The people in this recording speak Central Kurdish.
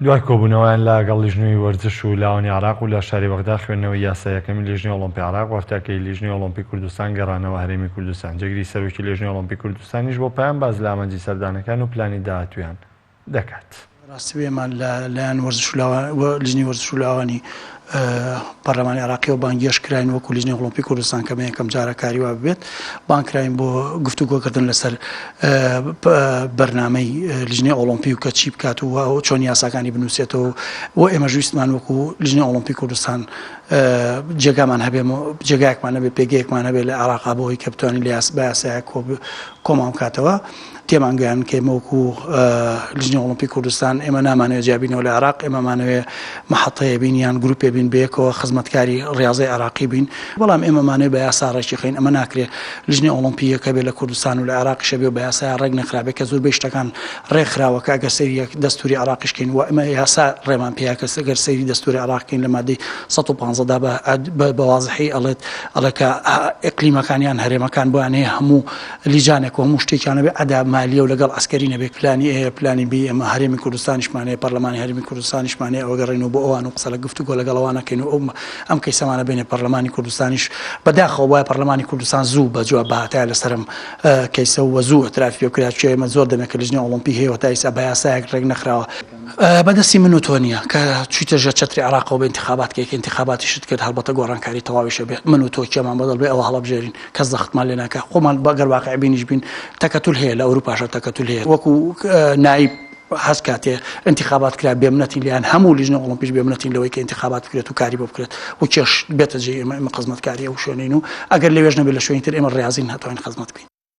دوای کۆبوونەوەیان لە گەڵ لیژنەی وەرزش و لاوانی عێراق و لە شاری بەغدا خوێندنەوەی یاسا یەکەمی لیژنەی ئۆڵۆمپی عێراق و هەفتاکەی لیژنەی ئۆڵۆمپی کوردستان گەڕانەوە هەرێمی کوردستان جێگری سەرۆکی لیژنەی ئۆڵۆمپی کوردستانیش بۆ پەیام باس لە ئامانجی سەردانەکان و پلانی داهاتوویان دەکات. ڕاستی ئێمە لە لایەن وەرزش و لاوان و لیژنەی وەرزش و لاوانی پەرلەمانی عێراقیەوە بانگێشت کراین وەکو لیژنەی ئۆڵۆمپی کوردستان کە یەکەم جارە کاری وا ببێت بانگ کراین بۆ گفتوگۆکردن لەسەر بەرنامەی لیژنەی ئۆڵۆمپی و کە چی بکات و چۆن یاساکانی بنووسێتەوە و ئێمەش ویستمان وەکو لیژنەی ئۆڵۆمپی کوردستان جێگامان هەبێ جێگایەکمان هەبێ پێگەیەکمان هەبێ لە عێراقا بۆ ئەوەی کە بتوانین لە یاس بە یاسایە کۆمان بکاتەوە. تێمان گەیاند کە ئێمە وەکو لیژنەی ئۆڵۆمپی کوردستان ئێمە نامانەوێت جیابینەوە لە عێراق، ئێمەمانەوێ مەحەتەیە بین یان گروپێ بین بەیەکەوە خزمەتکاری ڕیاضەی عێراقی بین، بەڵام ئێمەمانەوێ بە یاسا ڕێکی خەین، ئەمە ناکرێ لیژنەی ئۆڵۆمپی یەکە بێ لە کوردستان و لە عێراقیشە بێ و بە یاسایە ڕێک نەخرابێ کە زۆربەی شتەکان ڕێکخراوە کە ئەگەر سەیری دەستوری عێراقیش کەین و ئێمە یاسا ڕێمان پێیە کە ئەگەر سەیری دەستوری عێراق کەین لە مادەی 115 دا بە بە وازحی ئەڵێت ئەڵێ کە ئیقلیمەکان یان هەرێمەکان بۆیان هەیە هەموو لیجانێک و هەموو شتێکیان هەبێ عەدا مالیە و لەگەڵ عەسکەری نەبێ پلانی ئێ پلانی بی ئێمە هەرێمی کوردستانیشمان هەیە پەرلەمانی هەرێمی کوردستانیشمان هەیە ئەوە گەڕێینەوە بۆ ئەوان و قسە لە گفتوگۆ لەگەڵ ئەوان ئەکەین و ئەو ئەم کەیسەمانە بێنێ پەرلەمانی کوردستانیش بەداخەوە وایە پەرلەمانی کوردستان زوو بە جواب بهاتایە لەسەرم کەیسە و زوو ئەترافی پێ بکرا چێ ئێمە زۆر دەمێکە لیژنەی ئۆڵۆمپی هەیە و تا ئیستا بە یاسایەک ڕێک نەخراوە بەدەستی من و تۆ نییە کە چویتە ژێر چەتری عێراقەوە بە ئینتخابات کەی کە ئینتخاباتیشت کرد هەڵبەتە گۆڕانکاری تەواویش ئەبێ من و تۆ کێمان بەدڵ بێ ئەوە هەڵەبژێرین کەس زەختمان لێ ناکا خۆمان بەگەر واقع بینیش بین تەکەتول هەیە لە ئەوروپاشە تەکەتول هەیە وەکو نایب هەست کاتێ ئینتخابات کرا بێمنەتین لێیان هەموو لیژنە ئۆڵۆمپیش بێمنەتین لەوەی کە ئینتخابات بکرێت و کاری بۆ بکرێت و کێش بێتە جێی ئێمە ئێمە خزمەتکاری ئەو شوێنەین و ئەگەر لەوێش نەبێت لە شوێنی تر ئێمە ڕاضین هەتوانین خزمەت بکەین.